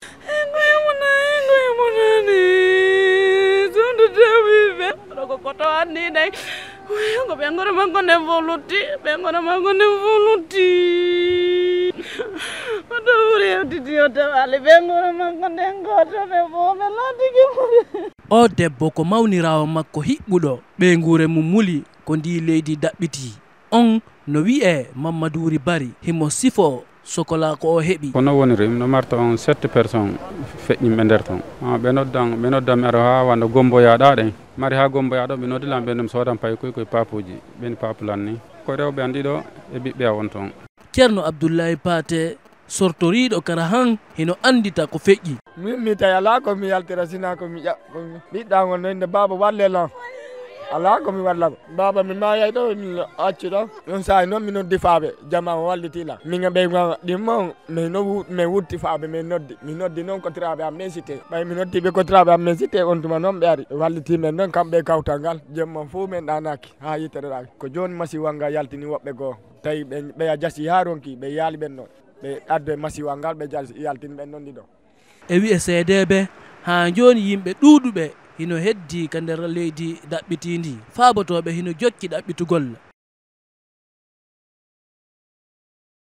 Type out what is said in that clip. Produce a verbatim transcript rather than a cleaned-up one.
Engo yamana, engo yamanani. Sundu tawi ɓe. Ɗo ko koto anni nay. Ko ɓe ngoro makko nden fof lutti, ɓe ngoro makko nden fof lutti. O ɗo wuri hewtiti o tawali, ɓe ngoro makko nden goto ɓe fof ɓe laatiki. O debbo ko mawniraawo makko hiɓɓuɗo, ɓeynguure mum muli ko ndi leydi daɓɓiti. On no wi'ee Mammaduuri Bari, himo sifoo sokolaa ko o heɓi. Ko no woniri, no marta on sept personnes feƴƴimɓe nder ton. Ah, ɓe noddan, ɓe noddan mi ara haa wano Gomboyaa ɗaa ɗen. Mari haa Gomboyaa ɗo, ɓe noddi lan ɓe ɗum soodan pay koy koy papuuji. Ɓen papulan ni. Ko rewɓe an ɗiɗo e ɓiɓɓe an on ton. Ceerno Abdullahi Paate, sortoriiɗo kara han, hino anndita ko feƴƴi. Min mi tawi alaa ko mi yaltira sinaa ko mi ƴa-, ko mi ɓiɗɗo an on no innde baaba walle lan. Alaa ko mi walla ko. Baaba mi maayay ɗo, mi acci ɗo. Ɗum saa'i noon mi noddi faaɓe, jama o walliti lan. Min e ɓeyngu an ɗimmo on, min no wu-, min wutti faaɓe, min noddi. Mi noddi noon kotiraaɓe am ɓen site. Ɓay mi noddi ɓe kotiraaɓe am ɓen site, on tuma noon ɓe ari. Ɓe walliti min noon kamɓe e kawtal ngal. Jemma fof min ɗaanaaki, haa yitere ɗaaki. Ko jooni masiiwal ngal yaltini woɓɓe goo. Tawi ɓe, ɓe a jasi haa ronki, ɓe yaali ɓen noon. Ɓe addo e masiiwal ngal, ɓe jal-, yaltini ɓen noon ɗiɗo. E wi'e seedeeɓe, haa jooni yimɓe ɗuuɗuɓe hino heddii ka nder leydi daɓɓitiindi. Faabotooɓe hino jokki ɗaɓɓitugol.